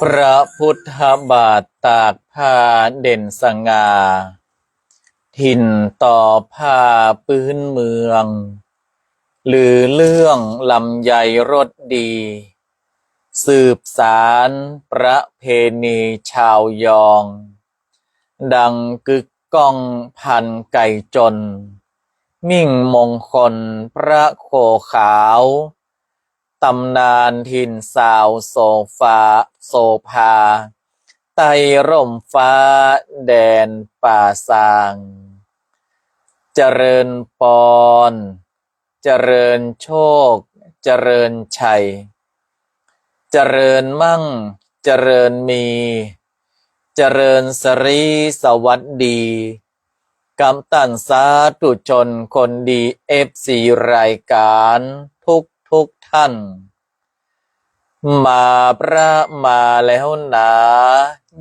ພະພຸດທະບາດຕາກຜ້າເດັ່ນສະຫງ່າ ຖິ່ນຕໍ່ຜ້າພື້ນເມືອງ ລືເລື່ອງລຳໄຍລົດດີ ສືບສານປະເພນີຊາວຍອງ ດັງກຶກກ້ອງພັນໄກຈົນ ມິ່ງມົງຄົນພະໂຄຂາວ ຕຳນານຖິ່ນສາວໂສຟາ ໂສພາ ໃຕ້ຮົ່ມຟ້າແດນປ່າຊາງ ຈະເລີນປອນ ຈະເລີນໂຊກ ຈະເລີນໄຊ ຈະເລີນໝັ້ງ ຈະເລີນມີ ຈະເລີນສະຣີສະຫວັດດີ ກັບທ່ານສາທຸຊົນຄົນດີ ເອັຟຊີ ລາຍການທຸກໆທ່ານ. ມາພະມາແລ້ວນາ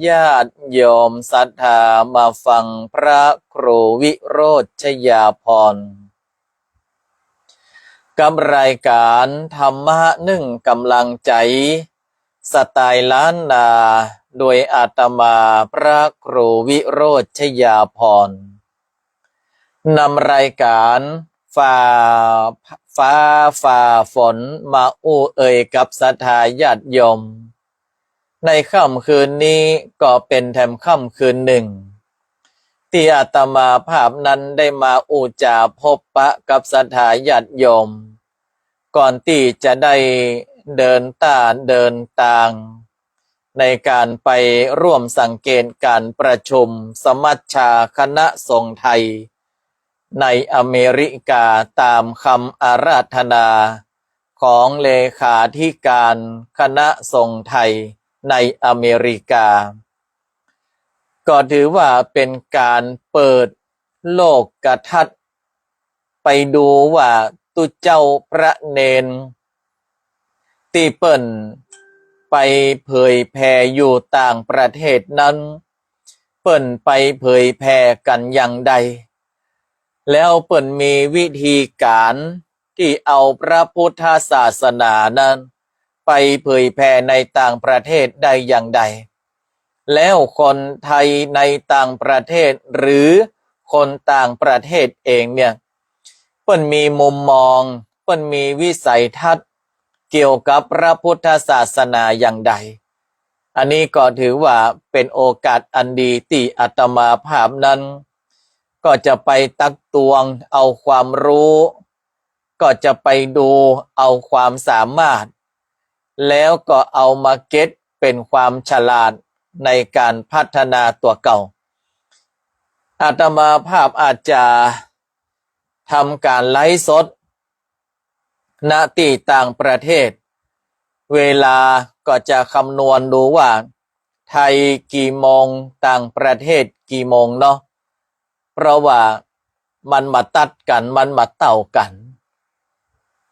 ຍາດໂຍມສັດທາ ມາຟັງພະຄູວິໂຣດ ຊະຍາພອນ ກັບລາຍການທຳມະໜຶ່ງກຳລັງໃຈ ສະໄຕລ໌ລ້ານນາ ໂດຍອາດຕະມາພະຄູວິໂຣດ ຊະຍາພອນ ນຳລາຍການ ຟ້າ ຟ້າຝ່າຝົນ ມາອູ່ເອີ່ຍກັບສັດທາຍາດໂຍມ. ໃນຄ່ຳຄືນນີ້ກໍເປັນແຖມຄ່ຳຄືນໜຶ່ງ ທີ່ອາດຕະມາພາບນັ້ນໄດ້ມາອູ່ຈາພົບປະກັບສັດທາຍາດໂຍມ ກ່ອນທີ່ຈະໄດ້ເດີນຕາເດີນຕາງ ໃນການໄປຮ່ວມສັງເກດການປະຊຸມສະມັດຊາຄະນະສົງໄທ ໃນອາເມລິກາ ຕາມຄຳອາລາທະນາຂອງເລຂາທິການຄະນະສົງໄທໃນອາເມລິກາ ກໍຖືວ່າເປັນການເປີດໂລກກະທັດ ໄປດູວ່າຕຸເຈົ້າພະເນນ ທີ່ເພິ່ນໄປເຜີຍແຜ່ຢູ່ຕ່າງປະເທດນັ້ນ ເພິ່ນໄປເຜີຍແຜ່ກັນຢ່າງໃດ ແລ້ວເພິ່ນມີວິທີການທີ່ເອົາພະພຸດທະສາສະໜານັ້ນ ໄປເຜີຍແຜ່ໃນຕ່າງປະເທດໄດ້ຢ່າງໃດ ແລ້ວຄົນໄທໃນຕ່າງປະເທດ ຫຼື ຄົນຕ່າງປະເທດເອງເນ່ຍ ເພິ່ນມີມຸມມອງ ເພິ່ນມີວິໄສທັດກ່ຽວກັບພະພຸດທະສາສະໜາຢ່າງໃດ. ອັນນີ້ກໍຖືວ່າເປັນໂອກາດອັນດີທີ່ອາດຕະມາພາບນັ້ນ ກໍຈະໄປຕັກຕວງເອົາຄວາມຮູ້ ກໍຈະໄປດູເອົາຄວາມສາມາດ ແລ້ວກໍເອົາມາເກັດເປັນຄວາມສະຫຼາດໃນການພັດທະນາຕົວເກົ່າ. ອາດຕະມາພາບອາດຈະທຳການໄລຟ໌ສົດ ນະທີ່ຕ່າງປະເທດ ເວລາກໍຈະຄຳນວນດູວ່າ ໄທກີ່ໂມງ ຕ່າງປະເທດກີ່ໂມງເນາະ ເພາະວ່າມັນມາຕັດກັນ ມັນມາເຕົ້າກັນ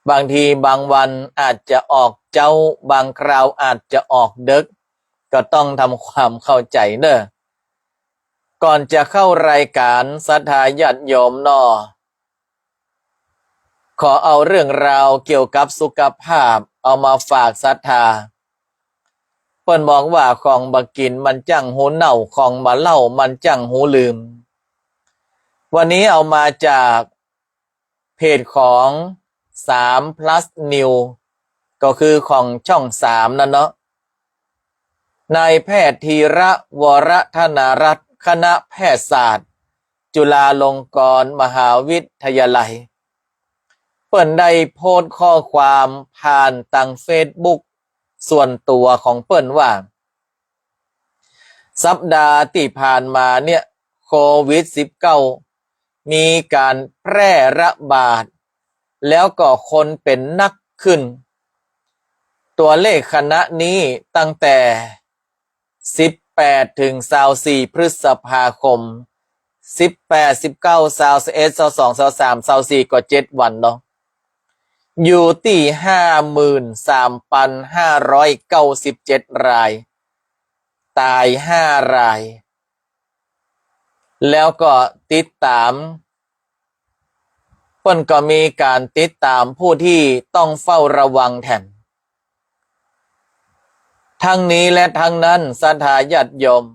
ບາງທີບາງວັນອາດຈະອອກເຊົ້າ ບາງຄາວອາດຈະອອກເດິກ ກໍຕ້ອງທຳຄວາມເຂົ້າໃຈເດີ້. ກ່ອນຈະເຂົ້າລາຍການ ສັດທາຍາດໂຍມເນາະ ຂໍເອົາເລື່ອງລາວກ່ຽວກັບສຸຂະພາບເອົາມາຝາກສັດທາ. ເພິ່ນບອກວ່າ ຂອງບໍ່ກິນມັນຈັ່ງຮູ້ເນົ່າ ຂອງບໍ່ເລົ່າມັນຈັ່ງຮູ້ລືມ. ວັນນີ້ເອົາມາຈາກເພຈຂອງສາມພລັສນິວ ກໍຄືຂອງຊ່ອງສາມນັ້ນເນາະ. ນາຍແພດທີລະ ວໍລະທະນາລັດ ຄະນະແພດສາດ ຈຸລາລົງກອນມະຫາວິທະຍາໄລ ເພິ່ນໄດ້ໂພສຂໍ້ຄວາມຜ່ານທາງເຟສບຸກສ່ວນຕົວຂອງເພິ່ນວ່າ ສັບດາທີ່ຜ່ານມາເນ່ຍ ໂຄວິດສິບເກົ້າ ມີການແຜ່ລະບາດ ແລ້ວກໍຄົນເປັນໜັກຂຶ້ນ. ຕົວເລກຂະນະນີ້ຕັ້ງແຕ່ສິບແປດເຖິງຊາວສີ່ ພຶດສະພາຄົມ ສິບແປດ ສິບເກົ້າ ຊາວ ຊາວເອັດ ຊາວສອງ ຊາວສາມ ຊາວສີ່ ກໍເຈັດວັນເນາະ ຢູ່ທີ່ຫ້າໝື່ນສາມພັນຫ້າຮ້ອຍເກົ້າສິບເຈັດລາຍ ຕາຍຫ້າລາຍ ແລ້ວກໍຕິດຕາມ ເພິ່ນກໍມີການຕິດຕາມຜູ້ທີ່ຕ້ອງເຝົ້າລະວັງແຖມ ທັງນີ້ແລະທັງນັ້ນ ສັດທາຍາດໂຍມ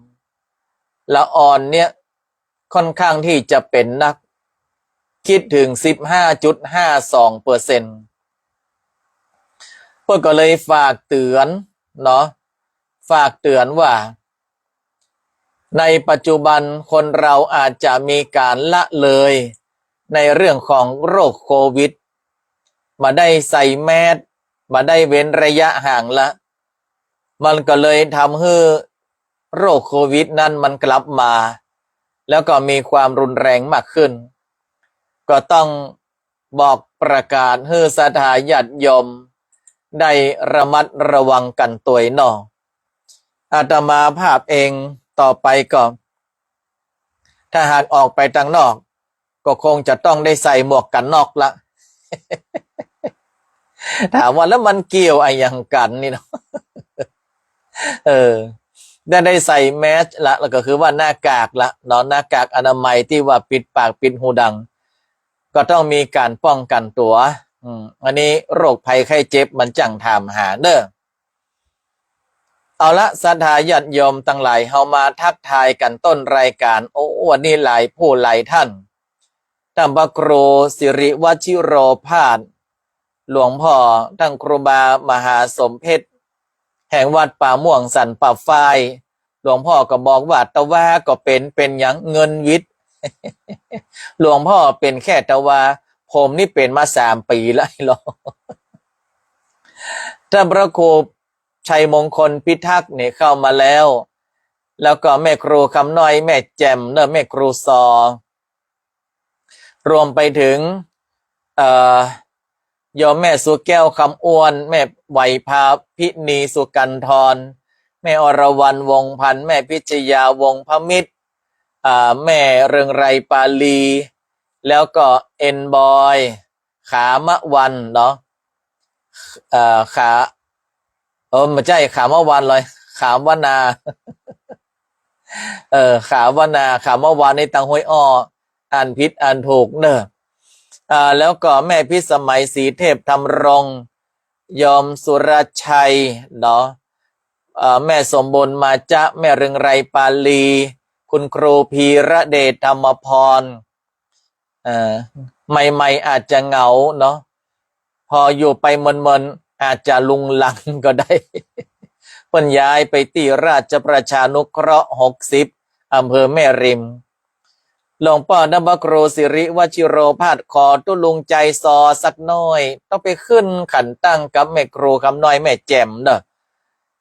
ລະອ່ອນເນຍ ຄ່ອນຂ້າງທີ່ຈະເປັນໜັກ ຄິດເຖິງສິບຫ້າຈຸດຫ້າສອງເປີເຊັນ. ເພິ່ນກໍເລີຍຝາກເຕືອນເນາະ ຝາກເຕືອນວ່າ ໃນປັດຈຸບັນຄົນເຮົາອາດຈະມີການລະເລີຍໃນເລື່ອງຂອງໂລກໂຄວິດ, ບໍ່ໄດ້ໃສ່ແມສ, ບໍ່ໄດ້ເວັ້ນໄລຍະຫ່າງລະ ມັນກໍເລີຍທຳໃຫ້ໂລກໂຄວິດນັ້ນມັນກັບມາ ແລ້ວກໍມີຄວາມຮຸນແຮງມາກຂຶ້ນ. ກໍຕ້ອງບອກປະກາດໃຫ້ສັດທາຍາດໂຍມໄດ້ລະມັດລະວັງກັນໂດຍເນາະ. ອາດຕະມາພາບເອງຕໍ່ໄປກໍ ຖ້າຫາກອອກໄປທາງນອກ ກໍຄົງຈະຕ້ອງໄດ້ໃສ່ໝວກກັນນັອກລະ. ຖາມວ່າແລ້ວມັນກ່ຽວອາຫຍັງກັນນີ້ເນາະ? ເອີ ໄດ້ ໄດ້ໃສ່ແມສລະ ລະກໍຄືວ່າໜ້າກາກລະເນາະ, ໜ້າກາກອະນາໄມທີ່ວ່າປິດປາກປິດຫູດັງ ກໍຕ້ອງມີການປ້ອງກັນຕົວ. ອືມ ອັນນີ້ໂລກໄພໄຂ້ເຈັບມັນຈັ່ງຖາມຫາເດີ. ເອົາລະ ສັດທາຍາດໂຍມທັງຫຼາຍ ເຮົາມາທັກທາຍກັນຕົ້ນລາຍການ. ໂອ້ ວັນນີ້ຫຼາຍຜູ້ຫຼາຍທ່ານ ທ່ານພະຄູສິລິວະຊິໂຣພາດ ຫຼວງພໍ່ ທ່ານຄູບາມະຫາສົມເພັດ ແຫ່ງວັດປ່າມ່ວງສັນປ່າຝ້າຍ ຫຼວງພໍ່ກໍບອກວ່າ ຕະວາກໍເປັນ ເປັນຫຍັງ ເງິນວິດ. ຫຼວງພໍ່ເປັນແຄ່ຕະວາ, ຜົມນີ້ເປັນມາສາມປີແລ້ວ. ທ່ານພະຄູໄຊມົງຄົນພິທັກນີ້ເຂົ້າມາແລ້ວ ແລ້ວກໍແມ່ຄູຄຳນ້ອຍ ແມ່ແຈ່ມເດີ ແມ່ຄູຊໍ ລວມໄປເຖິງ ເອີ ໂຍມແມ່ສຸແກ້ວ ຄຳອ້ວນ, ແມ່ໄຫວພາພິນີ ສຸກັນທອນ, ແມ່ອະລະວັນ ວົງພັນ, ແມ່ພິຊຍາ ວົງພະມິດ, ອາ ແມ່ເຣືອງໄຣ ປາລີ, ແລ້ວກໍເອັນບອຍ ຂາມະວັນເນາະ ເອີ ຂາ ເອີ ບໍ່ໃຊ່ ຂາມະວັນເລີຍ ຂາມະວັນນາ ເອີ ຂາມະວັນນາ ຂາມະວັນນີ້ ຕັງຫ້ວຍອ້ອ ອ່ານຜິດອ່ານຖືກເດີ. ອາ ແລ້ວກໍແມ່ພິດສະໄໝ ສີເທບທຳລົງ, ໂຍມສຸລະໄຊເນາະ, ເອີ ແມ່ສົມບູນ ມາຈະ, ແມ່ເຣືອງໄຣ ປາລີ, ຄຸນຄູ ພີລະເດດ ທຳມະພອນ. ເອີ ໃໝ່ໆອາດຈະເຫງົາເນາະ, ພໍຢູ່ໄປເມີນໆ ອາດຈະລຸງລັງກໍໄດ້. ເພິ່ນຍ້າຍໄປທີ່ລາຊະປະຊານຸເຄາະຫົກສິບ ອຳເພີແມ່ລິມ. ຫຼວງພໍ່ນຳພະຄູສິລິວະຊິໂຣພາດ ຂໍຕຸລຸງໃຈຊໍສັກໜ້ອຍ, ຕ້ອງໄປຂຶ້ນຂັນຕັ້ງກັບແມ່ຄູຄຳນ້ອຍ ແມ່ແຈ່ມເດີ.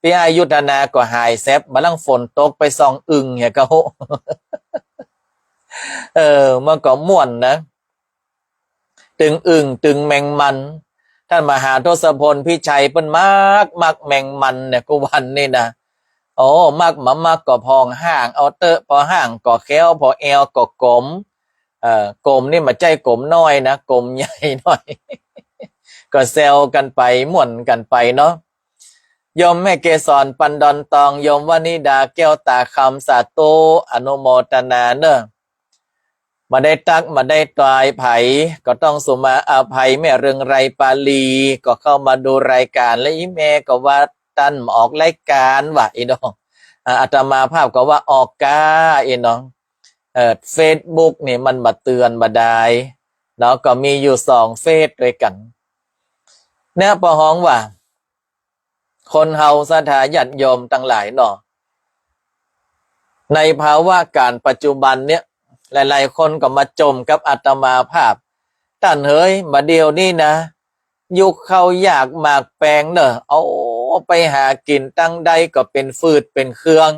ທີ່ອາຍຸທະນາກໍຫາຍແຊບ, ບາດຫຼັງຝົນຕົກໄປສ່ອງອຶ່ງເຫຍກະໂຫ ເອີ ມັນກໍມ່ວນນະ, ຕຶງອຶ່ງຕຶງແມງມັນ. ທ່ານມະຫາທົດສະພົນພິໄຊ ເພິ່ນມັກ ມັກແມງມັນເນຍ ກູວັນນີ້ນະ. ໂອ້ ມັກມາມັກກໍພອງຫ້າງເອົາເຕີ, ພໍຫ້າງກໍແຂ້ວ, ພໍແອວກໍກົມ. ເອີ ກົມນີ້ບໍ່ໃຊ່ກົມນ້ອຍນະ, ກົມໃຫຍ່ໜ້ອຍ. ກໍແຊວກັນໄປ ມ່ວນກັນໄປເນາະ. ໂຍມແມ່ເກສອນ ປັນດອນຕອງ, ໂຍມວະນິດາ ແກ້ວຕາຄຳ, ສາທຸ ອະນຸໂມທະນາເດີ. ບໍ່ໄດ້ຕັກ ບໍ່ໄດ້ຕວາຍໃຜ ກໍຕ້ອງສຸມາອະໄພ. ແມ່ເຣືອງໄຣ ປາລີ ກໍເຂົ້າມາດູລາຍການ ແລະ ອີ່ແມ່ກໍວ່າ ຕັນມາອອກລາຍການວ່າ ອີ່ນ້ອງ. ອາ ອາດຕະມາພາບກໍວ່າ ອອກກາ ອີ່ນ້ອງ. ເອີ ເຟສບຸກນີ້ມັນມາເຕືອນມາດາຍເນາະ, ກໍມີຢູ່ສອງເຟສດ້ວຍກັນ. ແນວປະຮອງວ່າ ຄົນເຮົາ ສັດທາຍາດໂຍມທັງຫຼາຍເນາະ, ໃນພາວະການປັດຈຸບັນເນຍ ຫຼາຍໆຄົນກໍມາຈົ່ມກັບອາດຕະມາພາບ, ທ່ານເອີຍ ບາດດຽວນີ້ນະ ຍຸກເຂົ້າຢາກໝາກແປງເນາະ, ເອົາ ໄປຫາກິນທາງໃດກໍເປັນຟືດເປັນເຄື່ອງ,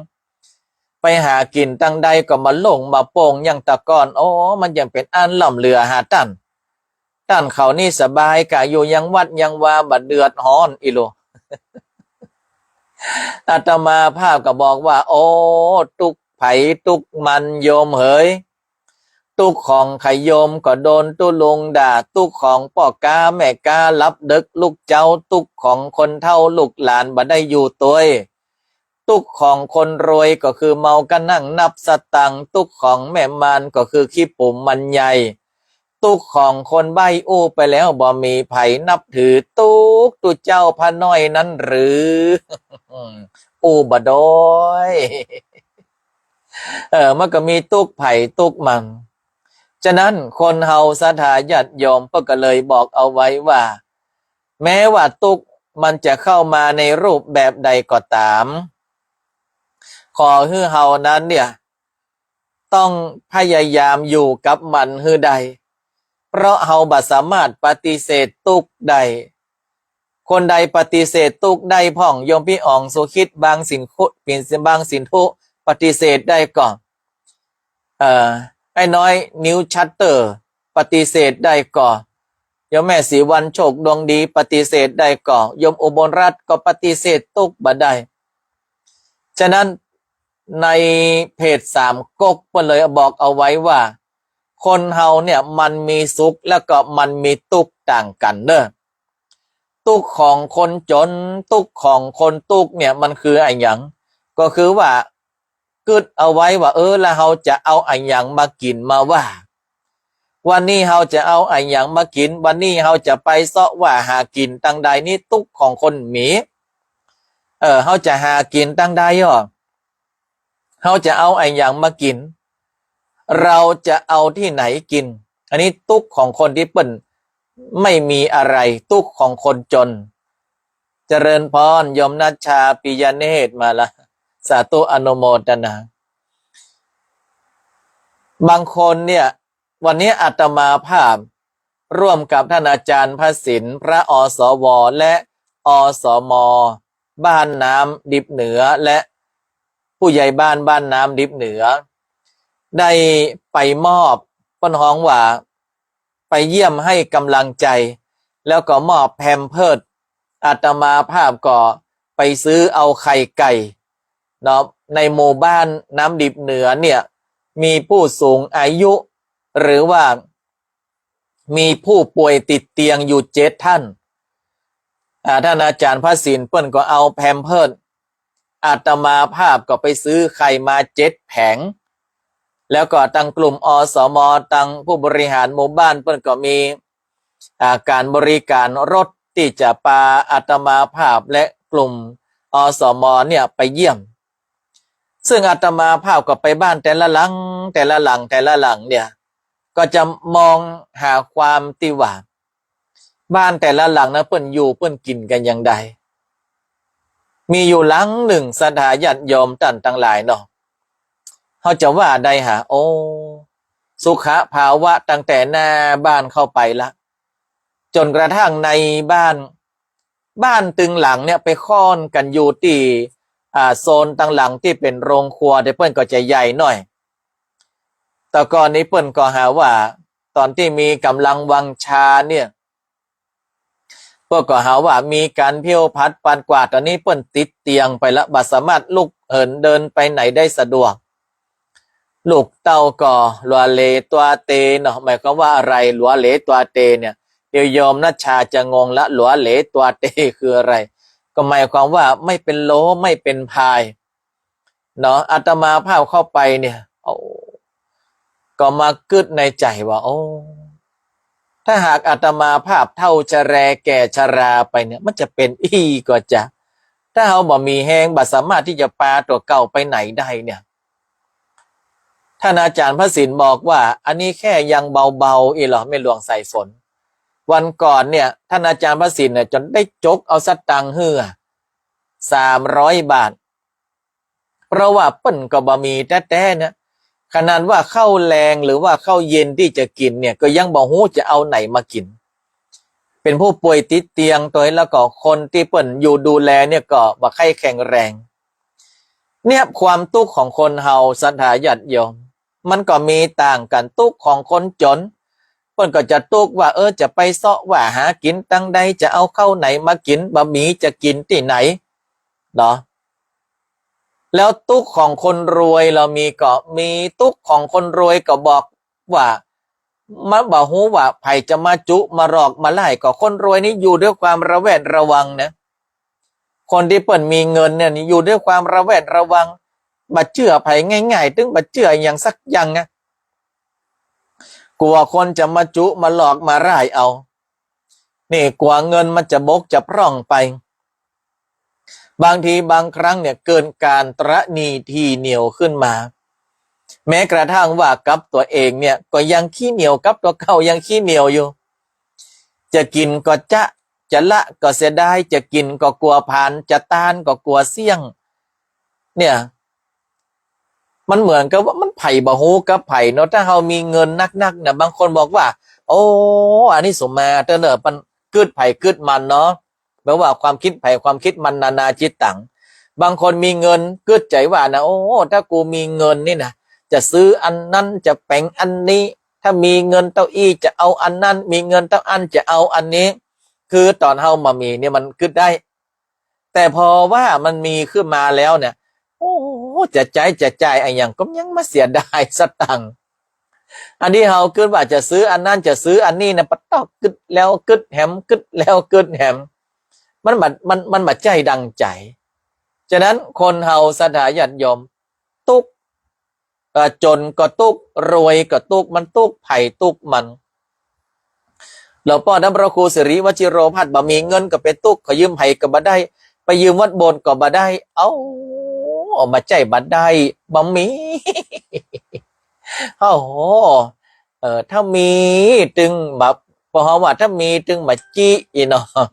ໄປຫາກິນທາງໃດກໍມາຫຼົງມາໂປ່ງຢ່າງແຕ່ກ່ອນ. ໂອ້ ມັນຍັງເປັນອັນລ້ຳເຫຼືອຫາທ່ານ. ທ່ານເຂົານີ້ສະບາຍກາຍຢູ່ຍັງວັດຍັງວາ, ບັດເດືອດຮ້ອນອີ່ໂລ. ອາດຕະມາພາບກໍບອກວ່າ ໂອ້ ທຸກໃຜທຸກມັນໂຍມເອີຍ, ທຸກຂອງໃຜໂຍມກໍໂດນຕຸລຸງດ່າ, ທຸກຂອງພໍ່ຄ້າແມ່ຄ້າຫຼັບເດິກລູກເຈົ້າ, ທຸກຂອງຄົນເຖົ້າລູກຫຼານບໍ່ໄດ້ຢູ່ຕົວຍ. ທຸກຂອງຄົນລວຍກໍຄືເມົາກະນັ່ງນັບສະຕັງ, ທຸກຂອງແມ່ມ່ານກໍຄືຂີ້ປຸມມັນໃຫຍ່, ທຸກຂອງຄົນໃບ້ອູ້ໄປແລ້ວບໍ່ມີໃຜນັບຖື, ທຸກຕຸເຈົ້າພະນ້ອຍນັ້ນຫຼື? ຜູ້ບໍ່ດ້ອຍ ເອີ ມັນກໍມີຕຸກໃຜຕຸກມັນ. ສະນັ້ນຄົນເຮົາ ສັດທາຍາດໂຍມ ເພິ່ນກໍເລີຍບອກເອົາໄວ້ວ່າ ແມ້ວ່າຕຸກມັນຈະເຂົ້າມາໃນຮູບແບບໃດກໍຕາມ ຂໍໃຫ້ເຮົານັ້ນເນຍ ຕ້ອງພະຍາຍາມຢູ່ກັບມັນໃຫ້ໄດ້ ເພາະເຮົາບໍ່ສາມາດປະຕິເສດຕຸກໄດ້. ຄົນໃດປະຕິເສດຕຸກໄດ້ພ້ອງ ໂຍມພີ່ອອງສຸຂີດ ບາງສິນຄຸ ບາງສິນທຸ ປະຕິເສດໄດ້ກໍ ເອີ ອ້າຍນ້ອຍ ນິວ ຊັດເຕີ ປະຕິເສດໄດ້ກໍ ໂຍມແມ່ສີວັນ ໂຊກດວງດີ ປະຕິເສດໄດ້ກໍ ໂຍມອຸບົນລັດກໍປະຕິເສດຕຸກບໍ່ໄດ້. ສະນັ້ນ ໃນເພດສາມກົກ ເພິ່ນເລີຍບອກເອົາໄວ້ວ່າ ຄົນເຮົາເນຍມັນມີສຸກ ແລ້ວກໍມັນມີຕຸກຕ່າງກັນເດີ. ຕຸກຂອງຄົນຈົນ ຕຸກຂອງຄົນຕຸກເນຍ ມັນຄືອະຫຍັງ? ກໍຄືວ່າ ຄິດເອົາໄວ້ວ່າ ເອີ ແລ້ວເຮົາຈະເອົາອະຫຍັງມາກິນມາວ່າ ວັນນີ້ເຮົາຈະເອົາອະຫຍັງມາກິນ? ວັນນີ້ເຮົາຈະໄປເຊາະຫວ່າຫາກິນທາງໃດ? ນີ້ຕຸກຂອງຄົນມີ. ເອີ ເຮົາຈະຫາກິນທາງໃດ? ເຮົາຈະເອົາອະຫຍັງມາກິນ? ເຮົາຈະເອົາທີ່ໄຫນກິນ? ອັນນີ້ຕຸກຂອງຄົນທີ່ເພິ່ນໄມ່ມີອະໄລ, ຕຸກຂອງຄົນຈົນ. ຈະເລີນພອນ ໂຍມນັດຊາ ປິຍະເນດ ມາລະ ສາທຸອະນຸໂມທະນາ. ບາງຄົນເນຍ ວັນນີ້ອາດຕະມາພາບຮ່ວມກັບທ່ານອາຈານພະສິນ ພະ ອສວ ແລະ ອສມ ບ້ານນ້ຳດິບເໜືອ ແລະ ຜູ້ໃຫຍ່ບ້ານບ້ານນ້ຳດິບເໜືອ ໄດ້ໄປມອບ ເພິ່ນຮ້ອງວ່າ ໄປຢ້ຽມໃຫ້ກຳລັງໃຈ ແລ້ວກໍມອບແພມເພີດ. ອາດຕະມາພາບກໍໄປຊື້ເອົາໄຂ່ໄກ່ເນາະ. ໃນໝູ່ບ້ານນ້ຳດິບເໜືອເນຍ ມີຜູ້ສູງອາຍຸ ຫຼືວ່າມີຜູ້ປ່ວຍຕິດຕຽງຢູ່ເຈັດທ່ານ. ອາ ທ່ານອາຈານພະສິນເພິ່ນກໍເອົາແພມເພີດ, ອາດຕະມາພາບກໍໄປຊື້ໄຂ່ມາເຈັດແຜງ. ແລ້ວກໍທາງກຸ່ມ ອສມ ທາງຜູ້ບໍລິຫານໝູ່ບ້ານເພິ່ນກໍມີ ອາ ການບໍລິການລົດທີ່ຈະພາອາດຕະມາພາບ ແລະ ກຸ່ມ ອສມ ເນຍໄປຢ້ຽມ. ເຊິ່ງອາດຕະມາພາບກໍໄປບ້ານແຕ່ລະຫຼັງ ແຕ່ລະຫຼັງ ແຕ່ລະຫຼັງເນຍ ກໍຈະມອງຫາຄວາມທີ່ວ່າ ບ້ານແຕ່ລະຫຼັງນະ ເພິ່ນຢູ່ເພິ່ນກິນກັນຢ່າງໃດ. ມີຢູ່ຫຼັງໜຶ່ງ ສັດທາຍາດໂຍມທ່ານທັງຫຼາຍເນາະ ເຮົາຈະວ່າໄດ້ຫາ ໂອ້ ສຸຂະພາວະຕັ້ງແຕ່ໜ້າບ້ານເຂົ້າໄປລະ ຈົນກະທັ້ງໃນບ້ານ ບ້ານຕຶງຫຼັງເນຍໄປຄ້ອນກັນຢູ່ທີ່ ອາ ໂຊນທາງຫຼັງທີ່ເປັນໂຮງຄົວ ແຕ່ເພິ່ນກໍຈະໃຫຍ່ໜ້ອຍ. ແຕ່ກ່ອນນີ້ເພິ່ນກໍຫາວ່າ ຕອນທີ່ມີກຳລັງວັງຊາເນຍ ເພິ່ນກໍຫາວ່າມີການຜິວພັດປາດກວາດ. ຕອນນີ້ເພິ່ນຕິດຕຽງໄປລະ ບໍ່ສາມາດລຸກເຫີນເດີນໄປໃຫນໄດ້ສະດວກ. ລູກເຕົ້າກໍຫຼວເຫຼຕົວເຕເນາະ. ໝາຍຄວາມວ່າອະໄລ? ຫຼວເຫຼຕົວເຕເນຍ ດຽວໂຍມນັດຊາຈະງົງລະ ຫຼວເຫຼຕົວເຕຄືອະໄລ? ກໍໝາຍຄວາມວ່າໄມ່ເປັນໂລ ໄມ່ເປັນພາຍເນາະ. ອາດຕະມາພາບເຂົ້າໄປເນຍ ໂອ້ ກໍມາຄິດໃນໃຈວ່າ ໂອ້ ຖ້າຫາກອາດຕະມາພາບເຖົ້າຈະແລແກ່ຊະລາໄປເນຍ ມັນຈະເປັນອີ່ຫຍັງກໍຈະ ຖ້າເຮົາບໍ່ມີແຮງ ບໍ່ສາມາດທີ່ຈະພາຕົວເກົ່າໄປໃຫນໄດ້ເນຍ. ທ່ານອາຈານພະສິນບອກວ່າ ອັນນີ້ແຄ່ຍັງເບົາໆ ອີ່ຫຼໍ ແມ່ຫຼວງສາຍຝົນ. ວັນກ່ອນເນຍ ທ່ານອາຈານພະສິນເນຍ ຈົນໄດ້ຈົກເອົາສະຕັງເຮືອສາມຮ້ອຍບາດ ເພາະວ່າເພິ່ນກໍບໍ່ມີແທ້ໆ ເນຍ. ຂະໜາດວ່າເຂົ້າແລງ ຫຼືວ່າເຂົ້າເຢັນທີ່ຈະກິນເນຍ ກໍຍັງບໍ່ຮູ້ຈະເອົາໃນມາກິນ. ເປັນຜູ້ປ່ວຍຕິດຕຽງໂດຍ ແລ້ວກໍຄົນທີ່ເພິ່ນຢູ່ດູແລເນຍ ກໍບໍ່ຄ່ອຍແຂງແຮງ. ເນຍ ຄວາມທຸກຂອງຄົນເຮົາ ສັດທາຍາດໂຍມ ມັນກໍມີຕ່າງກັນ. ທຸກຂອງຄົນຈົນ ເພິ່ນກໍຈະທຸກວ່າ ເອີ ຈະໄປເຊາະຫວ່າຫາກິນທາງໃດ ຈະເອົາເຂົ້າໃນມາກິນ ບໍ່ມີຈະກິນທີ່ໃນເນາະ. ແລ້ວທຸກຂອງຄົນລວຍລະມີ ກໍມີ ທຸກຂອງຄົນລວຍກໍບອກວ່າ ມັນບໍ່ຮູ້ວ່າໃຜຈະມາຈຸມາຫຼອກມາຫຼ້າຍ. ກໍຄົນລວຍນີ້ຢູ່ດ້ວຍຄວາມລະແວດລະວັງນະ. ຄົນທີ່ເພິ່ນມີເງິນເນຍ ຢູ່ດ້ວຍຄວາມລະແວດລະວັງ ບໍ່ເຊື່ອໃຜງ່າຍໆ ເຖິງບໍ່ເຊື່ອອີ່ຫຍັງສັກຢ່າງນະ. ກົວຄົນຈະມາຈຸມາຫຼອກມາຫຼ້າຍເອົາ. ນີ້ ກົວເງິນມັນຈະບົກຈະຜ່ອງໄປ. ບາງທີບາງຄັ້ງເນຍເກີດການຕະໜີທີ່ໜຽວຂຶ້ນມາ ແມ້ກະທັ່ງວ່າກັບຕົວເອງເນຍກໍຍັງຂີ້ໜຽວ ກັບຕົວເກົ່າຍັງຂີ້ໜຽວຢູ່ ຈະກິນກໍຈະ ຈະລະກໍເສຍດາຍ ຈະກິນກໍກົວພານ ຈະຕ້ານກໍກົວສ່ຽງ ເນຍ ມັນເໝືອນກັບວ່າມັນໃຜບໍ່ຮູ້ກັບໃຜເນາະ ຖ້າເຮົາມີເງິນໜັກໆນະ ບາງຄົນບອກວ່າ ໂອ້ ອັນນີ້ສົມມາເຕີເນີ ມັນກຶດໃຜກຶດມັນເນາະ ແບບວ່າຄວາມຄິດໃຜຄວາມຄິດມັນ ນານາຈິດຕັງ ບາງຄົນມີເງິນກຶດໃຈວ່ານະ ໂອ້ ຖ້າກູມີເງິນນີ້ນະ ຈະຊື້ອັນນັ້ນ ຈະແປງອັນນີ້ ຖ້າມີເງິນເທົ່າອີ່ຈະເອົາອັນນັ້ນ ມີເງິນເທົ່າອັນຈະເອົາອັນນີ້ ຄືຕອນເຮົາບໍ່ມີນີ້ມັນກຶດໄດ້ ແຕ່ພໍວ່າມັນມີຂຶ້ນມາແລ້ວເນຍ ໂອ້ ຈະໃຊ້ຈະຈ່າຍອີ່ຫຍັງກໍຍັງມາເສຍດາຍສະຕັງ ອັນທີ່ເຮົາຄິດວ່າຈະຊື້ອັນນັ້ນຈະຊື້ອັນນີ້ນະ ປະຕອກ ກຶດແລ້ວກຶດແຮມ ກຶດແລ້ວກຶດແຮມ ມັນບໍ່ ມັນ ມັນບໍ່ໃຊ້ດັ່ງໃຈ. ສະນັ້ນຄົນເຮົາ ສັດທາຍາດໂຍມ ທຸກ ເອີ ຈົນກໍທຸກ ລວຍກໍທຸກ ມັນທຸກໃຜທຸກມັນ. ຫຼວງພໍ່ທ່ານພະຄູສິລິວະຊິໂຣພາດ ບໍ່ມີເງິນກໍເປັນທຸກ ຂໍຢືມໃຜກໍບໍ່ໄດ້ ໄປຢືມວັດໂບດກໍບໍ່ໄດ້ ເອົາ ເອົາມາໃຊ້ບໍ່ໄດ້ ບໍ່ມີ ໂອ້ໂຫ ເອີ ຖ້າມີຈຶ່ງມາ ເພາະເຮົາວ່າຖ້າມີຈຶ່ງມາຈີ້ ອີ່ນ້ອງ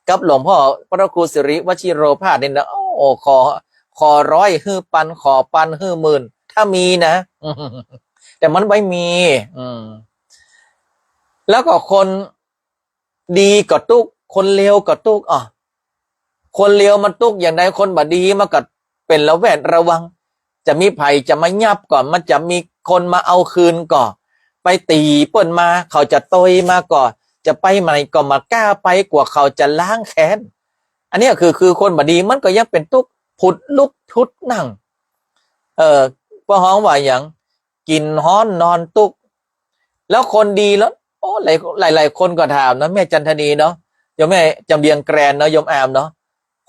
ກັບຫຼວງພໍ່ພະຄູສິລິວະຊິໂຣພາດນີ້ນະ ໂອ້ ຂໍ ຂໍຮ້ອຍ ຮື້ປັນ ຂໍພັນ ຮື້ໝື່ນ ຖ້າມີນະ ແຕ່ມັນບໍ່ມີ ອືມ ແລ້ວກໍຄົນ ດີກໍທຸກ ຄົນເລວກໍທຸກ ອາ ຄົນເລວມັນທຸກຢ່າງໃດ ຄົນບໍ່ດີມັນກໍເປັນລະແວດລະວັງ ຈະມີໃຜຈະມາຍັບກໍ ມັນຈະມີຄົນມາເອົາຄືນກໍ ໄປຕີເພິ່ນມາ ເຂົາຈະຕ່ອຍມາກໍ ຈະໄປໃໝ່ກໍບໍ່ກ້າໄປ ກວ່າເຂົາຈະລ້າງແຄ້ນ. ອັນນີ້ຄື ຄືຄົນບໍ່ດີມັນກໍຍັງເປັນທຸກ ຜຸດລຸກຜຸດນັ່ງ ເອີ ພວກເຮົາວ່າຫຍັງ ກິນຮ້ອນນອນຕຸກ ແລ້ວຄົນດີແລ້ວ ໂອ້ ຫຼາຍ ຫຼາຍໆຄົນກໍຖາມເນາະ ແມ່ຈັນທະນີເນາະ ໂຍມແມ່ຈຳລຽງແກຣນເນາະ ໂຍມອາມເນາະ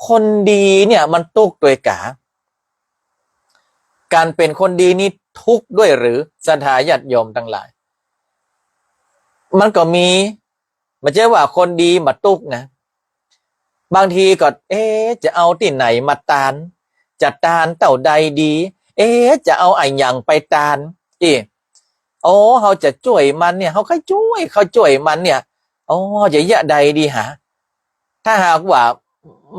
ຄົນດີເນຍມັນຕຸກໂດຍກາ ການເປັນຄົນດີນີ້ທຸກດ້ວຍຫຼື ສັດທາຍາດໂຍມທັງຫຼາຍ? ມັນກໍມີ ບໍ່ໃຊ່ວ່າຄົນດີມາຕຸກນະ ບາງທີກໍ ເອ ຈະເອົາທີ່ໃນມາຕານ ຈະຕານເທົ່າໃດດີ ເອ ຈະເອົາອາຫຍັງໄປຕານ ເອ ໂອ້ ເຮົາຈະຊ່ວຍມັນເນຍ ເຮົາຄ່ອຍຊ່ວຍ ເຮົາຊ່ວຍມັນເນຍ ໂອ້ ຈະເຮັດໃດດີຫາ ຖ້າຫາກວ່າ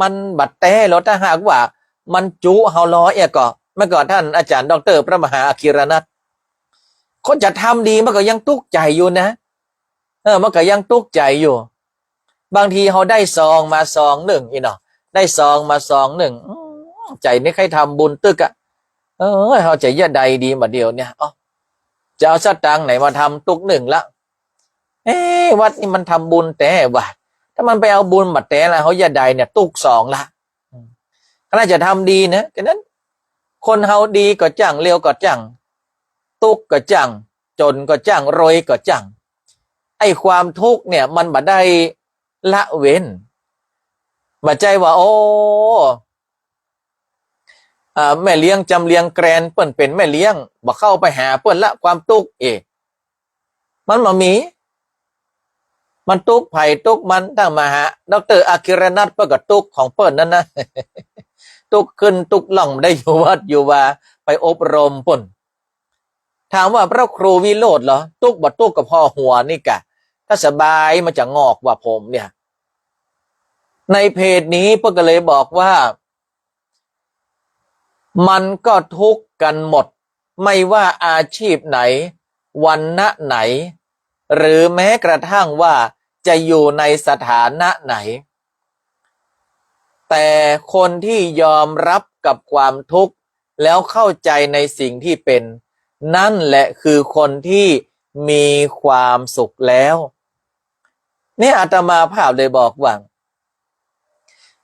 ມັນບໍ່ແຕ້ແລ້ວ ຖ້າຫາກວ່າມັນຈຸເຮົາລໍເອຍກໍ ເມື່ອກ່ອນທ່ານອາຈານ ດອກເຕີ ພະມະຫາອາກິລະນັດ ຄົນຈະທຳດີມັນກໍຍັງຕຸກໃຈຢູ່ນະ ເອີ ມັນກໍຍັງຕຸກໃຈຢູ່ ບາງທີເຮົາໄດ້ຊອງມາຊອງໜຶ່ງ ອີ່ເນາະ ໄດ້ຊອງມາຊອງໜຶ່ງ ອືມ ໃຈນີ້ໃຄ່ທຳບຸນຕຶກອະ ເອີຍ ເຮົາຈະເຮັດໃດດີບາດດຽວເນຍ ເອົ້າ ຈະເອົາສະຕັງໃນມາທຳຕຸກໜຶ່ງລະ ເອ ວັດນີ້ມັນທຳບຸນແຕ່ວ່າ ຖ້າມັນໄປເອົາບຸນມາແຕ່ລະ ເຮົາເຮັດໃດເນຍ ຕຸກສອງລະ ອືມ ຂະໜາດຈະທຳດີນະ ກະນັ້ນ ຄົນເຮົາດີກໍຈັ່ງ ເລວກໍຈັ່ງ ຕຸກກໍຈັ່ງ ຈົນກໍຈັ່ງ ລວຍກໍຈັ່ງ ໄອ້ຄວາມທຸກເນຍ ມັນບໍ່ໄດ້ລະເວັ້ນ ບໍ່ໃຊ່ວ່າ ໂອ້ ອາ ແມ່ລ້ຽງຈຳລຽງແກຣນ ເພິ່ນເປັນແມ່ລ້ຽງ ບໍ່ເຂົ້າໄປຫາເພິ່ນລະ ຄວາມຕຸກ ເອ ມັນບໍ່ມີ ມັນຕຸກໃຜຕຸກມັນ ທັງມະຫາ ດອກເຕີ ອາກິລະນັດ ເພິ່ນກໍຕຸກຂອງເພິ່ນນັ້ນນະ ຕຸກຂຶ້ນຕຸກລ່ອງ ໄດ້ຢູ່ວັດຢູ່ວາ ໄປອົບຮົມພຸ້ນ ຖາມວ່າພະຄູວິໂຣດເຫຼືອ ຕຸກບໍ່ຕຸກກໍພໍຫົວນີ້ກະ ຖ້າສະບາຍມັນຈະງອກວ່າຜົມເນຍ ໃນເພຈນີ້ເພິ່ນກໍເລີຍບອກວ່າ ມັນກໍທຸກກັນໝົດ ໄມ່ວ່າອາຊີບໄຫນ ວັນນະໄຫນ ຫຼືແມ້ກະທັ່ງວ່າຈະຢູ່ໃນສະຖານະໄຫນ ແຕ່ຄົນທີ່ຍອມຮັບກັບຄວາມທຸກ ແລ້ວເຂົ້າໃຈໃນສິ່ງທີ່ເປັນ ນັ້ນແຫຼະຄືຄົນທີ່ມີຄວາມສຸກແລ້ວ. ນີ້ອາດຕະມາພາບເລີຍບອກວ່າ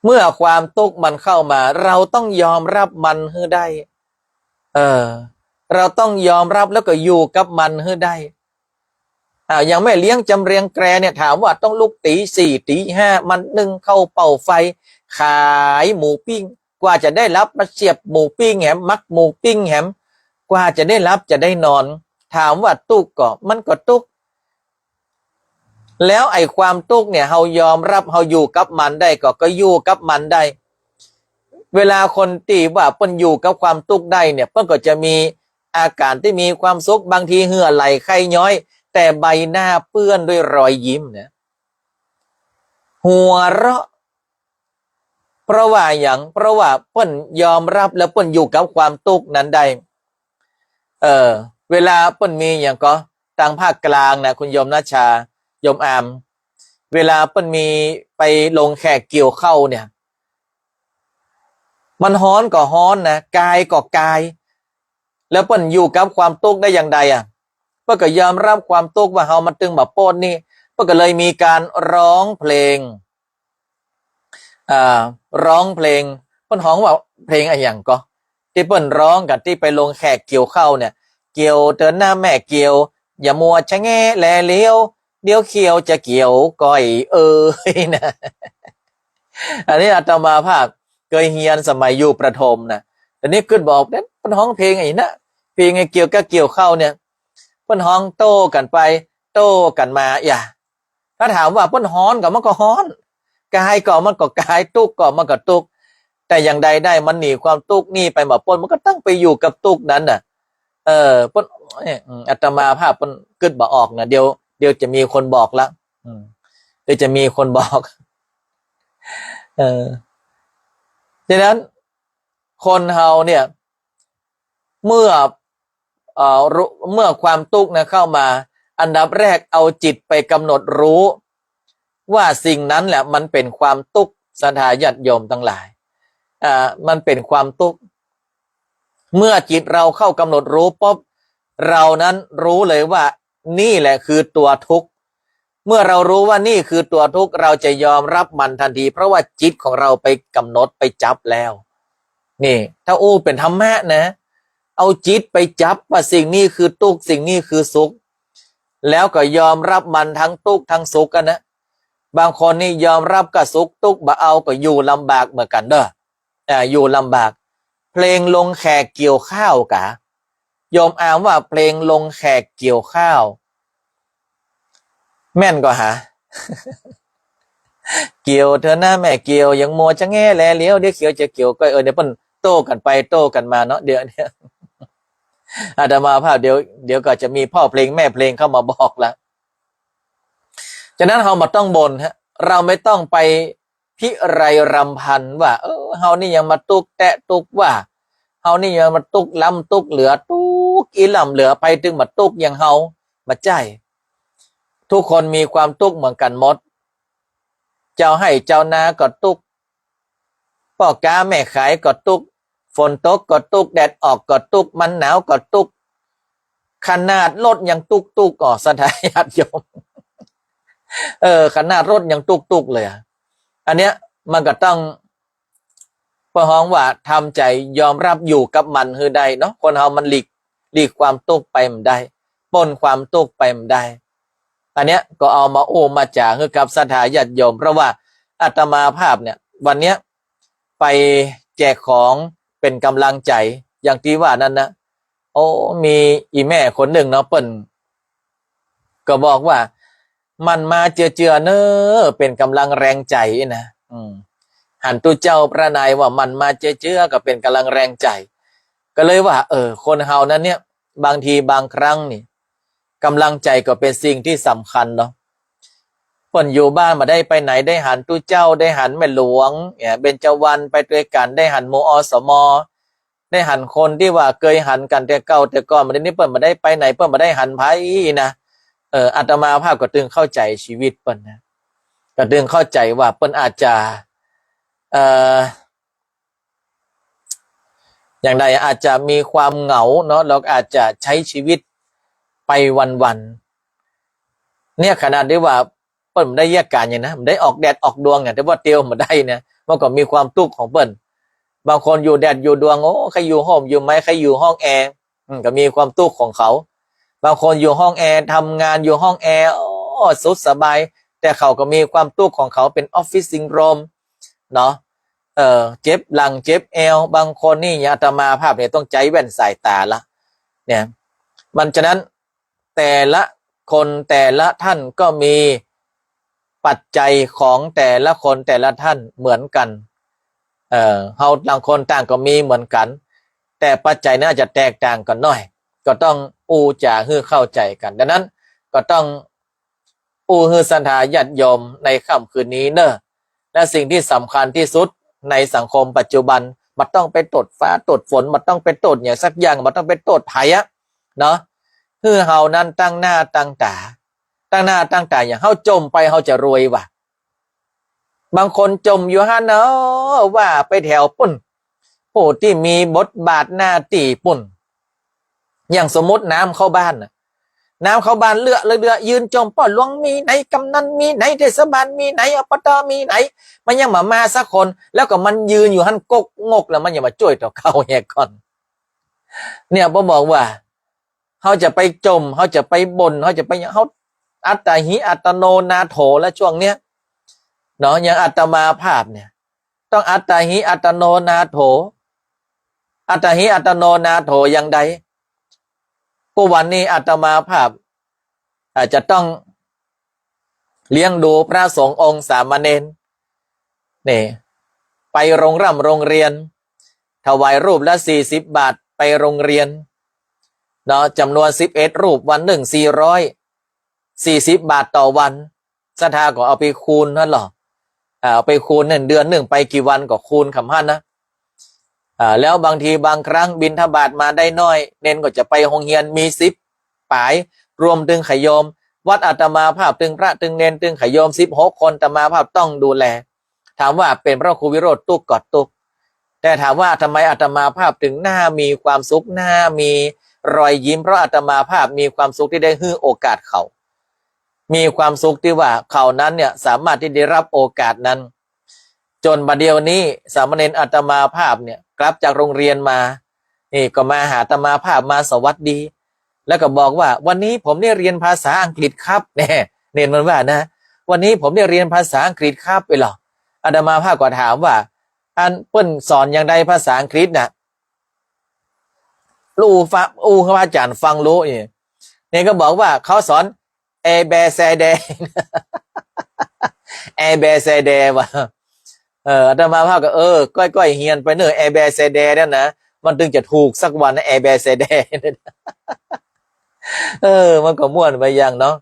ເມື່ອຄວາມທຸກມັນເຂົ້າມາ ເຮົາຕ້ອງຍອມຮັບມັນໃຫ້ໄດ້ ເອີ ເຮົາຕ້ອງຍອມຮັບແລ້ວກໍຢູ່ກັບມັນໃຫ້ໄດ້. ອາ ຢ່າງແມ່ລ້ຽງຈຳລຽງແກຣນເນຍ ຖາມວ່າຕ້ອງລຸກຕີສີ່ຕີຫ້າ ມາໜຶ້ງເຂົ້າເຕົາໄຟ ຂາຍໝູປີ້ງ ກວ່າຈະໄດ້ຮັບມາສຽບໝູປີ້ງແຫມ ໝັກໝູປີ້ງແຫມ ກວ່າຈະໄດ້ຫຼັບຈະໄດ້ນອນ ຖາມວ່າຕຸກກໍ ມັນກໍຕຸກ ແລ້ວໄອ້ຄວາມຕຸກເນຍ ເຮົາຍອມຮັບ ເຮົາຢູ່ກັບມັນໄດ້ກໍ ກໍຢູ່ກັບມັນໄດ້. ເວລາຄົນທີ່ວ່າເພິ່ນຢູ່ກັບຄວາມທຸກໄດ້ເນ່ຍ ເພິ່ນກໍຈະມີອາການທີ່ມີຄວາມສຸກ, ບາງທີເຫື່ອໄຫຼໄຂ້ຍ້ອຍ, ແຕ່ໃບໜ້າເປື້ອນດ້ວຍຮອຍຍິ້ມນະ, ຫົວເຣາະ. ເພາະວ່າຫຍັງ? ເພາະວ່າເພິ່ນຍອມຮັບ ແລະ ເພິ່ນຢູ່ກັບຄວາມທຸກນັ້ນໄດ້. ເອີ ເວລາເພິ່ນມີຫຍັງກໍ ທາງພາກກາງນະ ຄຸນໂຍມນາຊາ ໂຍມອາມ, ເວລາເພິ່ນມີໄປລົງແຂກກ່ຽວເຂົ້າເນ່ຍ ມັນຮ້ອນກໍຮ້ອນນະ, ກາຍກໍກາຍ, ແລ້ວເພິ່ນຢູ່ກັບຄວາມທຸກໄດ້ຢ່າງໃດອະ? ເພິ່ນກໍຍອມຮັບຄວາມທຸກວ່າເຮົາມາຕຶງມາໂປດນີ້, ເພິ່ນກໍເລີຍມີການຮ້ອງເພລງ ອ່າ ຮ້ອງເພລງ, ເພິ່ນຮ້ອງວ່າເພລງອີ່ຫຍັງກໍ ທີ່ເພິ່ນຮ້ອງກັນທີ່ໄປລົງແຂກກ່ຽວເຂົ້າເນ່ຍ, ກ່ຽວເທີນະແມ່ກ່ຽວ, ຢ່າມົວຊະແງະແລຫຼຽວ, ດຽວຂ້ຽວຈະກ່ຽວກ້ອຍເອີຍນະ. ອັນນີ້ອາດຕະມາພາບເຄີຍຮຽນສະໄໝຢູ່ປະຖົມນະ, ດຽວນີ້ຄິດບໍ່ອອກເດ້ ເພິ່ນຮ້ອງເພງອີ່ນະ, ເພງກ່ຽວກັບກ່ຽວເຂົ້າເນ່ຍ, ເພິ່ນຮ້ອງໂຕ້ກັນໄປໂຕ້ກັນມາ. ຢ່າ ຖ້າຖາມວ່າເພິ່ນຮ້ອນກໍມັນກໍຮ້ອນ, ກາຍກໍມັນກໍກາຍ, ທຸກກໍມັນກໍທຸກ, ແຕ່ຢ່າງໃດໄດ້ ມັນໜີຄວາມທຸກນີ້ໄປບໍ່ພົ້ນ, ມັນກໍຕ້ອງໄປຢູ່ກັບທຸກນັ້ນນະ. ເອີ ເພິ່ນ ອາດຕະມາພາບເພິ່ນຄິດບໍ່ອອກນະ, ດຽວ ດຽວຈະມີຄົນບອກລະ, ດຽວຈະມີຄົນບອກ. ເອີ ສະນັ້ນ ຄົນເຮົາເນ່ຍ ເມື່ອ ເອີ ເມື່ອຄວາມທຸກນະເຂົ້າມາ, ອັນດັບແລກເອົາຈິດໄປກຳນົດຮູ້ວ່າສິ່ງນັ້ນແຫຼະມັນເປັນຄວາມທຸກ, ສັດທາຍາດໂຍມທັງຫຼາຍ, ອາ ມັນເປັນຄວາມທຸກ. ເມື່ອຈິດເຮົາເຂົ້າກຳນົດຮູ້ປົບ, ເຮົານັ້ນຮູ້ເລີຍວ່ານີ້ແຫຼະຄືຕົວທຸກ. ເມື່ອເຮົາຮູ້ວ່ານີ້ຄືຕົວທຸກ, ເຮົາຈະຍອມຮັບມັນທັນທີ, ເພາະວ່າຈິດຂອງເຮົາໄປກຳນົດ, ໄປຈັບແລ້ວ. ນີ້ ຖ້າໂອ້ເປັນທຳມະນະ, ເອົາຈິດໄປຈັບວ່າສິ່ງນີ້ຄືທຸກ, ສິ່ງນີ້ຄືສຸກ, ແລ້ວກໍຍອມຮັບມັນທັງທຸກທັງສຸກກັນນະ. ບາງຄົນນີ້ຍອມຮັບກໍສຸກ, ທຸກບໍ່ເອົາກໍຢູ່ລຳບາກເໝືອນກັນເດີ. ອ່າ ຢູ່ລຳບາກ. ເພລງລົງແຂກກ່ຽວຂ້າວກະ ໂຍມອ່ານວ່າເພລງລົງແຂກກ່ຽວຂ້າວ ແມ່ນກໍຫາ? ກ່ຽວເທີນະແມ່ກ່ຽວ, ຢ່າມົວຈະແງແລຫຼຽວ, ດຽວຂ້ຽວຈະກ່ຽວກ້ອຍ. ເອີ ດຽວເພິ່ນໂຕ້ກັນໄປໂຕ້ກັນມາເນາະ, ດຽວ ອາດຕະມາພາບ ດຽວ ດຽວກໍຈະມີພໍ່ເພລງແມ່ເພລງເຂົ້າມາບອກລະ. ສະນັ້ນເຮົາບໍ່ຕ້ອງບົ່ນຮະ, ເຮົາໄມ່ຕ້ອງໄປພິໄລຣຳພັນວ່າ ເອີ ເຮົານີ້ຍັງມາຕຸກແຕະຕຸກວ່າ, ເຮົານີ້ຍັງມາຕຸກລ້ຳຕຸກເຫຼືອ, ຕຸກອີ່ລ້ຳເຫຼືອ, ໃຜເຖິງມາຕຸກຢ່າງເຮົາ, ບໍ່ໃຊ່. ທຸກຄົນມີຄວາມທຸກເໝືອນກັນໝົດ. ເຈົ້າໄຮ່ເຈົ້ານາກໍຕຸກ, ພໍ່ຄ້າແມ່ຂາຍກໍຕຸກ, ຝົນຕົກກໍຕຸກ, ແດດອອກກໍຕຸກ, ມັນໜາວກໍຕຸກ, ຂະໜາດລົດຍັງຕຸກໆ ອໍ ສັດທາຍາດໂຍມ. ເອີ ຂະໜາດລົດຍັງຕຸກໆ ເລີຍອະ. ອັນເນີ້ຍມັນກໍຕ້ອງ ເພິ່ນຮ້ອງວ່າທຳໃຈຍອມຮັບຢູ່ກັບມັນໃຫ້ໄດ້ເນາະ. ຄົນເຮົາມັນຫຼີກ ຫຼີກຄວາມທຸກໄປບໍ່ໄດ້, ພົ້ນຄວາມທຸກໄປບໍ່ໄດ້. ອັນເນີ້ຍກໍເອົາມາໂອ້ມາຈາໃຫ້ກັບສັດທາຍາດໂຍມ, ເພາະວ່າອາດຕະມາພາບເນ່ຍ ວັນເນີ້ຍ ໄປແຈກຂອງເປັນກຳລັງໃຈ ຢ່າງທີ່ວ່ານັ້ນນະ. ໂອ້ ມີອີ່ແມ່ຄົນໜຶ່ງເນາະ ເພິ່ນກໍບອກວ່າ ໝັ່ນມາເຈື່ອໆ ເນີ ເປັນກຳລັງແຮງໃຈນະ. ອືມ ຫັນຕູເຈົ້າພະນາຍວ່າ ໝັ່ນມາເຈື່ອໆ ກໍເປັນກຳລັງແຮງໃຈ. ກໍເລີຍວ່າ ເອີ ຄົນເຮົານັ້ນເນ່ຍ ບາງທີບາງຄັ້ງນີ້ ກຳລັງໃຈກໍເປັນສິ່ງທີ່ສຳຄັນເນາະ. ເພິ່ນຢູ່ບ້ານບໍ່ໄດ້ໄປໃຫນ ໄດ້ຫັນຕູເຈົ້າ ໄດ້ຫັນແມ່ຫຼວງ ເບັນຈະວັນໄປດ້ວຍກັນ ໄດ້ຫັນໝູ່ ອສມ ໄດ້ຫັນຄົນທີ່ວ່າເຄີຍຫັນກັນແຕ່ເກົ່າແຕ່ກ່ອນ, ບັດນີ້ເພິ່ນບໍ່ໄດ້ໄປໃຫນ ເພິ່ນບໍ່ໄດ້ຫັນໃຜນະ. ເອີ ອາດຕະມາພາບກໍຈຶ່ງເຂົ້າໃຈຊີວິດເພິ່ນນະ, ກໍຈຶ່ງເຂົ້າໃຈວ່າເພິ່ນອາດຈະ ເອີ ຢ່າງໃດ ອາດຈະມີຄວາມເຫງົາເນາະ, ແລ້ວອາດຈະໃຊ້ຊີວິດໄປວັນໆ ເນ່ຍ. ຂະໜາດທີ່ວ່າເພິ່ນບໍ່ໄດ້ວຽກການຫຍັງນະ, ບໍ່ໄດ້ອອກແດດອອກດວງຫຍັງ, ແຕ່ວ່າທ່ຽວບໍ່ໄດ້ນະ, ມັນກໍມີຄວາມທຸກຂອງເພິ່ນ. ບາງຄົນຢູ່ແດດຢູ່ດວງ ໂອ້ ໃຄຢູ່ຮົ່ມຢູ່ໄມ້ ໃຄຢູ່ຫ້ອງແອ ອືມ ກໍມີຄວາມທຸກຂອງເຂົາ. ບາງຄົນຢູ່ຫ້ອງແອ ທຳງານຢູ່ຫ້ອງແອ ໂອ້ ສຸກສະບາຍ, ແຕ່ເຂົາກໍມີຄວາມທຸກຂອງເຂົາ ເປັນອອບຟິດຊິນໂດຣມເນາະ. ເອີ ເຈັບຫຼັງເຈັບແອວ. ບາງຄົນນີ້ ອາດຕະມາພາບນີ້ຕ້ອງໃຊ້ແວ່ນສາຍຕາລະເນ່ຍ. ມັນ ສະນັ້ນ ແຕ່ລະຄົນແຕ່ລະທ່ານກໍມີປັດໄຈຂອງແຕ່ລະຄົນແຕ່ລະທ່ານເໝືອນກັນ. ເອີ ເຮົາຕ່າງຄົນຕ່າງກໍມີເໝືອນກັນ ແຕ່ປັດໄຈນັ້ນອາດຈະແຕກຕ່າງກັນໜ້ອຍ ກໍຕ້ອງອູ່ຈາໃຫ້ເຂົ້າໃຈກັນ. ດັ່ງນັ້ນກໍຕ້ອງອູ່ໃຫ້ສັດທາຍາດໂຍມໃນຄ່ຳຄືນນີ້ເນີ. ແລະ ສິ່ງທີ່ສຳຄັນທີ່ສຸດໃນສັງຄົມປັດຈຸບັນ ບໍ່ຕ້ອງໄປໂທດຟ້າໂທດຝົນ ບໍ່ຕ້ອງໄປໂທດຫຍັງສັກຢ່າງ ບໍ່ຕ້ອງໄປໂທດໃຜອະເນາະ. ຄືເຮົານັ້ນຕັ້ງໜ້າຕັ້ງຕາ ຕັ້ງໜ້າຕັ້ງຕາຫຍັງ? ເຮົາຈົ່ມໄປເຮົາຈະລວຍຫວາ? ບາງຄົນຈົ່ມຢູ່ຫັ້ນເນາະ ວ່າໄປແຖວພຸ້ນ ຜູ້ທີ່ມີບົດບາດໜ້າທີ່ພຸ້ນ ຢ່າງສົມມຸດນ້ຳເຂົ້າບ້ານນະ ນ້ຳເຂົ້າບ້ານເຫຼືອໆ ຢືນຈົ່ມ ພໍ່ຫຼວງມີໃນ ກຳນັນມີໃນ ເທດສະບານມີໃນ ອບຕ ມີໃນ ມັນຍັງບໍ່ມາສັກຄົນ ແລ້ວກໍມັນຢືນຢູ່ຫັ້ນກົກງົກ ແລ້ວມັນຍັງມາຈ່ວຍຕໍ່ເຂົາແຮກກ່ອນ. ເນຍ ບໍ່ບອກວ່າ ເຮົາຈະໄປຈົ່ມ ເຮົາຈະໄປບົ່ນ ເຮົາຈະໄປຫຍັງ ເຮົາອັດຕາຫິອັດຕະໂນນາໂຖແລ້ວຊ່ວງເນີ້ຍເນາະ. ຢ່າງອາດຕະມາພາບເນຍ ຕ້ອງອັດຕາຫິອັດຕະໂນນາໂຖ ອັດຕາຫິອັດຕະໂນນາໂຖຢ່າງໃດ? ທຸກວັນນີ້ອາດຕະມາພາບອາດຈະຕ້ອງລ້ຽງດູພະສົງອົງສາມະເນນ ນີ້ ໄປໂຮງຮ່ຳໂຮງຮຽນ ຖວາຍຮູບລະສີ່ສິບບາດ ໄປໂຮງຮຽນເນາະ ຈຳນວນສິບເອັດຮູບ ວັນໜຶ່ງສີ່ຮ້ອຍ ສີ່ສິບບາດຕໍ່ວັນ ສັດທາກໍເອົາໄປຄູນຫັ້ນເນາະ ເອົາໄປຄູນນັ້ນ ເດືອນໜຶ່ງໄປກີ່ວັນກໍຄູນຄຳຫັ້ນນະ. ແລ້ວບາງທີບາງຄັ້ງບິນທະບາດມາໄດ້ໜ້ອຍ ເນນກໍຈະໄປໂຮງຮຽນມີສິບປາຍ ລວມເຖິງຂະໂຍມ ວັດອາດຕະມາພາບ ເຖິງພະເຖິງເນນ ເຖິງຂະໂຍມສິບຫົກຄົນ ອາດຕະມາພາບຕ້ອງດູແລ. ຖາມວ່າເປັນພະຄູວິໂຣດ ຕຸກກໍຕຸກ ແຕ່ຖາມວ່າທຳໄມອາດຕະມາພາບເຖິງໜ້າມີຄວາມສຸກ ໜ້າມີຮອຍຍິ້ມ? ເພາະອາດຕະມາພາບມີຄວາມສຸກທີ່ໄດ້ໃຫ້ໂອກາດເຂົາ ມີຄວາມສຸກທີ່ວ່າເຂົານັ້ນເນຍສາມາດທີ່ໄດ້ຮັບໂອກາດນັ້ນ. ຈົນບັດດຽວນີ້ສາມະເນນອາດຕະມາພາບເນຍ ກັບຈາກໂຮງຮຽນມາ ນີ້ກໍມາຫາອາດຕະມາພາບ ມາສະຫວັດດີ ແລ້ວກໍບອກວ່າ ວັນນີ້ຜົມໄດ້ຮຽນພາສາອັງກິດຄັບ ແນ່ ເນນມັນວ່ານະ ວັນນີ້ຜົມໄດ້ຮຽນພາສາອັງກິດຄັບ ເອີ ລະ ອາດຕະມາພາບກໍຖາມວ່າ ອັນ ເພິ່ນສອນຢ່າງໃດພາສາອັງກິດນະ? ລູກ ອູ່ ພະອາຈານຟັງຮູ້ ນີ້ ເນນກໍບອກວ່າ ເຂົາສອນ ແອແບແຊແດ ແອແບແຊແດວ່າ ເອີ ອາດຕະມາພາບກໍ ເອີ ຄ່ອຍໆຮຽນໄປເນີ ແອແບແຊແດນັ້ນນະ ມັນເຖິງຈະຖືກສັກວັນ ແອແບແຊແດ ເອີ ມັນກໍມ່ວນໄປຢ່າງເນາະ.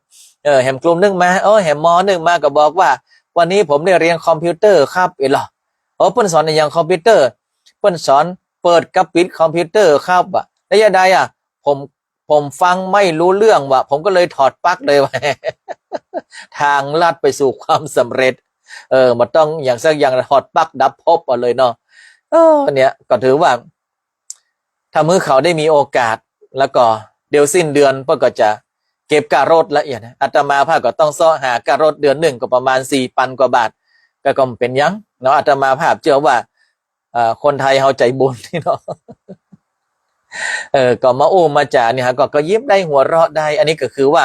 ເອີ ແຮມກຸ່ມໜຶ່ງມາ ໂອ້ ແຮມມໍໜຶ່ງມາກໍບອກວ່າ ວັນນີ້ຜົມໄດ້ຮຽນຄອມພິວເຕີຄັບ ເອີ ລະ ໂອ້ ເພິ່ນສອນອີ່ຫຍັງຄອມພິວເຕີ? ເພິ່ນສອນເປີດກັບປິດຄອມພິວເຕີຄັບ ວ່າ ໄດ້ຈັ່ງໃດອະ? ຜົມ ຜົມຟັງໄມ່ຮູ້ເລື່ອງວ່າ ຜົມກໍເລີຍຖອດປັກເລີຍວ່າ ທາງລັດໄປສູ່ຄວາມສຳເລັດ ເອີ ບໍ່ຕ້ອງຫຍັງສັກຢ່າງ ຖອດປັກດັບພົບເອົາເລີຍເນາະ. ເອີ ເນຍກໍຖືວ່າ ທຳໃຫ້ເຂົາໄດ້ມີໂອກາດ ແລ້ວກໍດຽວສິ້ນເດືອນເພິ່ນກໍຈະເກັບຄ່າລົດລະອຽດ ອາດຕະມາພາບກໍຕ້ອງຊອກຫາຄ່າລົດເດືອນໜຶ່ງກໍປະມານສີ່ພັນກວ່າບາດ ກໍ ກໍບໍ່ເປັນຫຍັງເນາະ. ອາດຕະມາພາບເຊື່ອວ່າ ເອີ ຄົນໄທເຮົາໃຈບຸນເນາະ ເອີ ກໍມາອູ່ມາຈານີ້ ເຮົາກໍ ກໍຍິ້ມໄດ້ຫົວເຣາະໄດ້. ອັນນີ້ກໍຄືວ່າ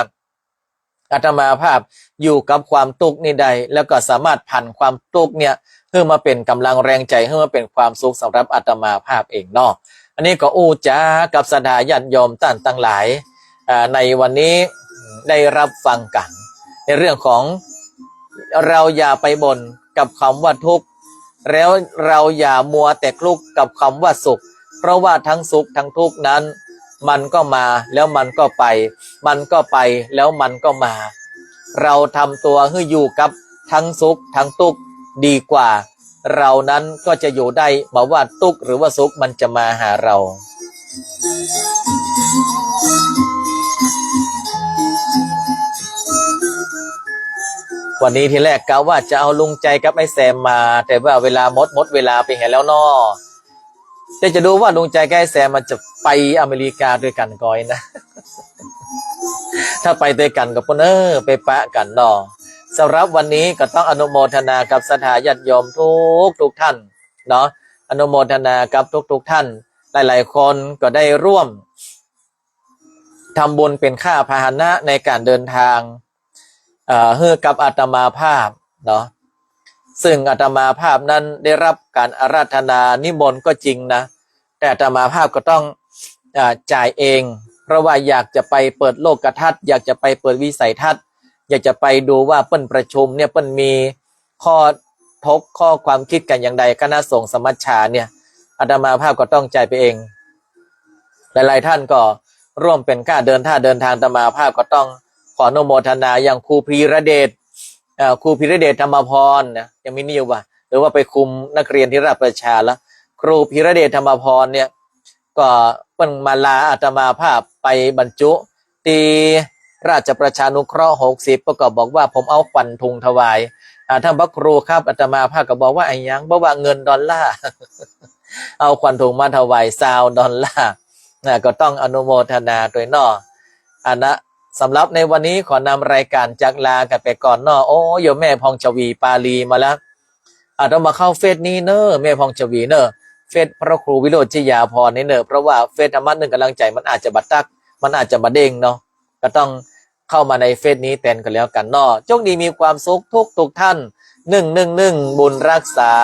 ອາດຕະມາພາບຢູ່ກັບຄວາມທຸກນີ້ໄດ້ ແລ້ວກໍສາມາດຜັນຄວາມທຸກເນຍ ໃຫ້ມາເປັນກຳລັງແຮງໃຈ ໃຫ້ມາເປັນຄວາມສຸກສຳລັບອາດຕະມາພາບເອງເນາະ. ອັນນີ້ກໍອູ່ຈາກັບສັດທາຍາດໂຍມທ່ານທັງຫຼາຍ ເອີ ໃນວັນນີ້ໄດ້ຮັບຟັງກັນ ໃນເລື່ອງຂອງ ເຮົາຢ່າໄປບົ່ນກັບຄຳວ່າທຸກ ແລ້ວເຮົາຢ່າມົວແຕ່ຄລຸກກັບຄຳວ່າສຸກ ເພາະວ່າທັງສຸກທັງທຸກນັ້ນ ມັນກໍມາແລ້ວມັນກໍໄປ ມັນກໍໄປແລ້ວມັນກໍມາ. ເຮົາທຳຕົວໃຫ້ຢູ່ກັບທັງສຸກທັງທຸກດີກວ່າ ເຮົານັ້ນກໍຈະຢູ່ໄດ້ ບໍ່ວ່າທຸກ ຫຼືວ່າສຸກ ມັນຈະມາຫາເຮົາ. ວັນນີ້ທີແລກກະວ່າຈະເອົາລຸງໃຈກັບອ້າຍແຊມມາ ແຕ່ວ່າເວລາໝົດ ໝົດເວລາໄປແຮງແລ້ວເນາະ. ແຕ່ຈະດູວ່າລຸງໃຈກັບອ້າຍແຊມມັນຈະໄປອາເມລິກາດ້ວຍກັນກ່ອຍນະ. ຖ້າໄປດ້ວຍກັນກໍພຸ້ນເອີ ໄປປະກັນເນາະ. ສຳລັບວັນນີ້ກໍຕ້ອງອະນຸໂມທະນາກັບສັດທາຍາດໂຍມທຸກໆທ່ານເນາະ ອະນຸໂມທະນາກັບທຸກໆທ່ານ. ຫຼາຍໆຄົນກໍໄດ້ຮ່ວມ ທຳບຸນເປັນຄ່າພາຫະນະໃນການເດີນທາງ ເອີ ໃຫ້ກັບອາດຕະມາພາບເນາະ ຊຶ່ງອາດຕະມາພາບນັ້ນໄດ້ຮັບການອາລາທະນານິມົນກໍຈິງນະ ແຕ່ອາດຕະມາພາບກໍຕ້ອງ ອາ ຈ່າຍເອງ ເພາະວ່າຢາກຈະໄປເປີດໂລກະທັດ ຢາກຈະໄປເປີດວິໄສທັດ ຢາກຈະໄປດູວ່າເພິ່ນປະຊຸມເນຍ ເພິ່ນມີຂໍ້ ຖກຂໍ້ຄວາມຄິດກັນຢ່າງໃດ ຄະນະສົງສະມັດຊາເນຍ ອາດຕະມາພາບກໍຕ້ອງຈ່າຍໄປເອງ. ຫຼາຍໆທ່ານກໍຮ່ວມເປັນຄ່າເດີນ ຖ້າເດີນທາງ ອາດຕະມາພາບກໍຕ້ອງຂໍອະນຸໂມທະນາ ຢ່າງຄູພີລະເດດ ເອີ ຄູພີລະເດດ ທຳມະພອນນະ ຍັງມີນີ້ຢູ່ບໍ່ ຫຼືວ່າໄປຄຸມນັກຮຽນທີ່ລາດປະຊາລະ? ຄູພີລະເດດ ທຳມະພອນເນຍ ກໍເພິ່ນມາລາອາດຕະມາພາບໄປບັນຈຸທີ່ລາດປະຊານຸເຄາະຫົກສິບ ເພິ່ນກໍບອກວ່າ ຜົມເອົາຂວັນທຸງຖວາຍ ອາ ທ່ານພະຄູຄັບ ອາດຕະມາພາບກໍບອກວ່າ ອາຫຍັງ ບໍ່ວ່າເງິນດອນລາ ເອົາຂວັນທຸງມາຖວາຍຊາວດອນລາ ນະ ກໍຕ້ອງອະນຸໂມທະນາດ້ວຍເນາະ. ອັນນະ ສຳລັບໃນວັນນີ້ຂໍນຳລາຍການຈາກລາກັນໄປກ່ອນເນາະ. ໂອ້ ໂຍມແມ່ພອງຊະວີປາລີມາແລ້ວ. ອາດຕະມາເຂົ້າເຟສນີ້ເນີ ແມ່ພອງຊະວີເນີ ເຟສພະຄູວິໂຣດ ຊະຍາພອນນີ້ເນີ ເພາະວ່າເຟສທຳມະໜຶ່ງກຳລັງໃຈ ມັນອາດຈະບໍ່ຕັກ ມັນອາດຈະບໍ່ເດ້ງເນາະ ກໍຕ້ອງເຂົ້າມາໃນເຟສນີ້ແທນກໍແລ້ວກັນເນາະ. ໂຊກດີມີຄວາມສຸກທຸກໆທ່ານ ໜຶ່ງໜຶ່ງໜຶ່ງ ບຸນຮັກສາ.